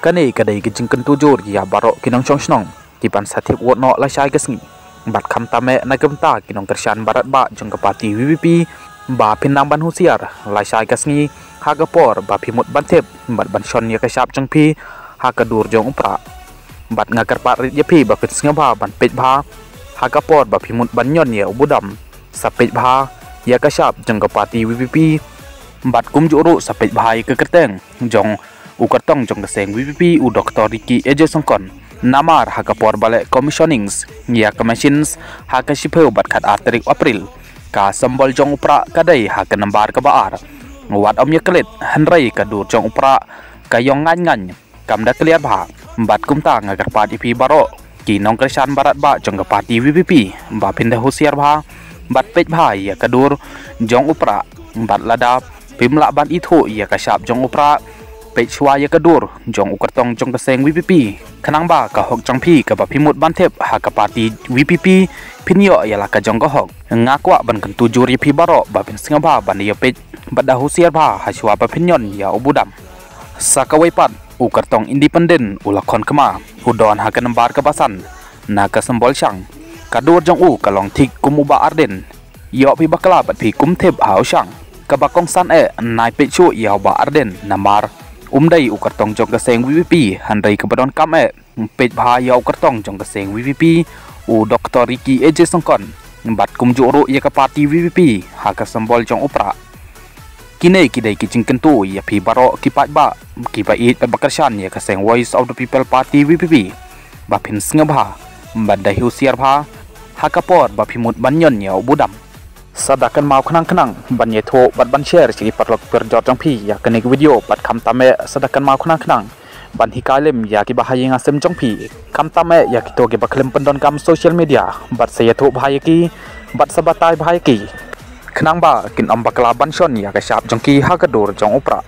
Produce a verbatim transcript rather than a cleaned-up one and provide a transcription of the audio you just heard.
Kane ka dei ka jingkyntu jur ïa baroh ki nongshong shnong kiban sa thep vote noh lashai ka sngi. Bad khamtam eh na ka bynta ki nongkyrshan barat bah jong ka party VPP, ba phin nang ban husiar lashai ka sngi ha ka por ba phi mut ban thep bad ban shon ïa ka shap jong phi ha ka dur jong u prah. Bad nga kyrpad rit ïa phi ba phin sngewbha ban peit bha ha ka por ba phi mut ban ñion ïa u budam. Sa peit bha ïa ka shap jong ka party VPP. Bad kumjuh ruh sa peit bha ïa ka kyrteng jong u kyrtong jong ka seng VPP, u Doktor Ricky A J Syngkon. Namar ha ka por ba leh commissionings ïa ka machines ha ka shiphew bad khatar tarik April, ka symbol jong u prah ka dei ha ka nambar kaba ar. Wat ym ïa klet, hynrei ka dur jong u prah ka ïong ngaiñ ngaiñ, kam da clear bha. Bad kumta nga kyrpad ïa phi baroh ki nongkyrshan barat bah jong ka party VPP, ba phin da husiar bha bad peit bha ïa ka dur jong u prah. Bad lada phim lah ban ithuh ïa ka shap jong u prah, peit shuwa ïa ka dur jong u kyrtong jong ka seng VPP, khnang ba ka hok jong phi kaba phi mut ban thep ha ka party VPP, phin ïoh ïa la ka jong ka hok. Nga kwah ban kyntu jur ïa phi baroh ba phin sngewbha ban ïa peit bad da husiar bha ha shuwa ba phin ñion ïa u budam. Sa kawei pat, u kyrtong independent u Lakhon Kma u don ha ka nambar kaba san na ka symbol shang. Ka dur jong u ka long thik kum u Bah Ardent. Ïoh phi bakla bad phi kum thep ha u shang. Kaba kongsan eh, nai peit shuh ïa u Bah Ardent namar um dei u kyrtong jong ka seng VPP, hynrei kaba donkam eh, peit bha ïa u kyrtong jong ka seng VPP, u Doktor Ricky A J Syngkon. Bad kumjuh ruh ïa ka party VPP ha ka symbol jong u prah. Kine ki dei ki jingkyntu ïa phi baroh ki paidbah kiba ïeit bad ba kyrshan ïa ka seng Voice of the People Party VPP, ba phin sngewbha bad da husiar bha ha ka por ba phi mut ban ñion ïa u budam. Sa da kynmaw khnang khnang ban ïathuh bad ban share sha ki paralok parajor jong phi ïa kane ka video, bad khamtam eh sa da kynmaw khnang khnang ban hikai lem ïa ki bahaïing hasem jong phi, khamtam eh ïa kito kiba khlem pyndonkam social media, bad sa ïathuh bha ïa ki bad sa batai bha ïa ki, khnang ba kin ym bakla ban shon ïa ka shap jong ki ha ka dur jong u prah.